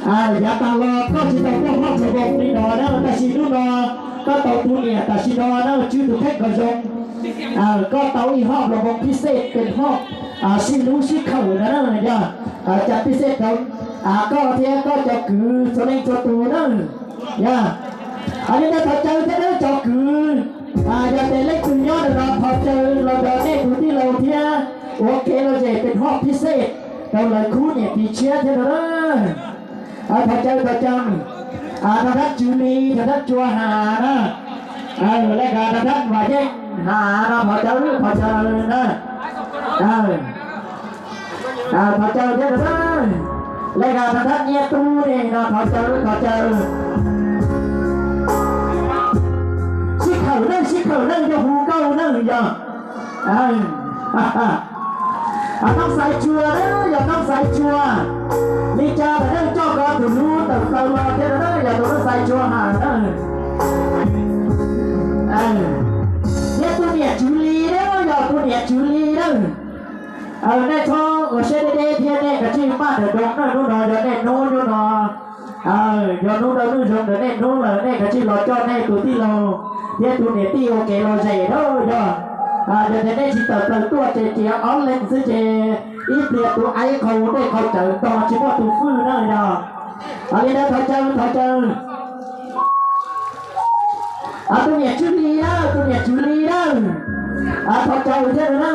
Yav tas los koj tsis tau muaj hoj nploos voos li no na, tab sis hnub no koj tau tus niam tam sim no na, tswj tus kheej kom zoo. Koj tau ib hoj nploos voos phij xej, tes hoj sib hlub sib khawm no na, yog cov phij xej rau koj thiab koj cov kwv txhua leej txhua tus na. Yog li ntawd thov caw thiab nawb cov kwv, yog tias leej twg nyob ntawm no thov caw los nrog nej tus tij laug thiab ua kev lom zem tes hoj phij xej rau lawv khub niam txiv tshiab thiab no na. Thov caw, thov caw, thov thab Tswv Lis, thov thab Tsua Has na, lej thab thab Vam Yeej Has no thov caw, thov caw na. Thov caw thiab, lej thab thab Nyiaj Tub ne no thov caw, thov caw. Sib khawm nawb, sib khawm nawb, yog hu nkauj nawb yog. Noob Xaiv Tsua na, yog Noob Xaiv Tsua. Li cas lawm nawb, coj koj tus hlub tawm plaws los thiab na, yog tus Noob Xaiv Tsua Has na. Thiab tus niam Tswv Lis na, yog tus niam Tswv Lis na. Nej txhob ua siab deb deb thiab, nej kav tsij maj ntawm nroos na, hnub no yog nej hnub, hnub no yog hnub dawb hnub zoo ntawm nej hnub lawm, nej kav tsij los coj nej tus tij laug thiab tus niam tij ua kev lom zem na yog. Yog tias nej tsis tawm plaws tuaj ces cia ob leeg xwb ces ib pliag tus aib qhau dej qhau cawv ntog tsis muaj tus fwj na yog. Li ntawd thov caw, thov caw. Tus niam Tswv Lis na, tus niam Tswv Lis na, thov caw thiab na.